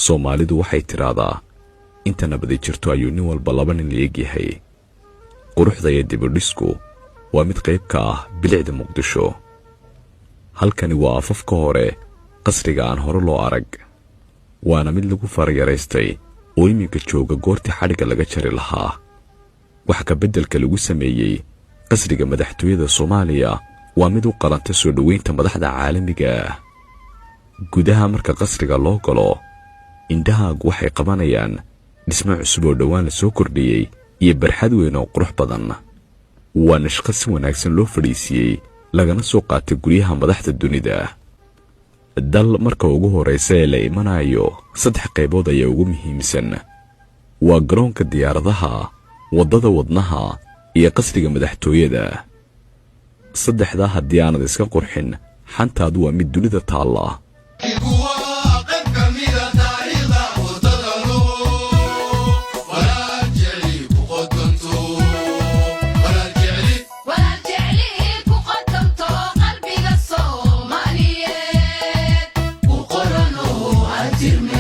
Soomaalidu waxay tidhaahdaa, inta nabadi jirto ayuu nin walba laba nin la egyahay. Quruxda iyo dibudhisku waa mid qayb ka ah bilicda Muqdisho. Halkani waa afafka hore qasriga aan hore loo arag, waana mid lagu farayaraystay oo iminka jooga goortii xadhigga laga jari lahaa. Wax ka beddelka lagu sameeyey qasriga madaxtooyada Soomaaliya waa mid u qalanta soo dhoweynta madaxda caalamiga ah. Gudaha marka qasriga loo galo, indhahaagu waxay qabanayaan dhismo cusub oo dhowaan la soo kordhiyey iyo barxad weyn oo qurux badan. Waa nashqad si wanaagsan loo fadhiisiiyey, lagana soo qaatay guryaha madaxda dunida. Dal marka ugu horraysa ee la imanayo, saddex qaybood ayaa ugu muhiimsan: waa garoonka diyaaradaha, waddada wadnaha iyo qasriga madaxtooyada. Saddexdaa haddii aanad iska qurxin, xantaadu waa mid dunida taalla. Qayb kamida taariikhda wadada loo walaal jecli ku qodanto, walaal jecli. Walaal jecli ku qotonto qalbiga Soomaaliyeed ku qoran oo aan tirmin.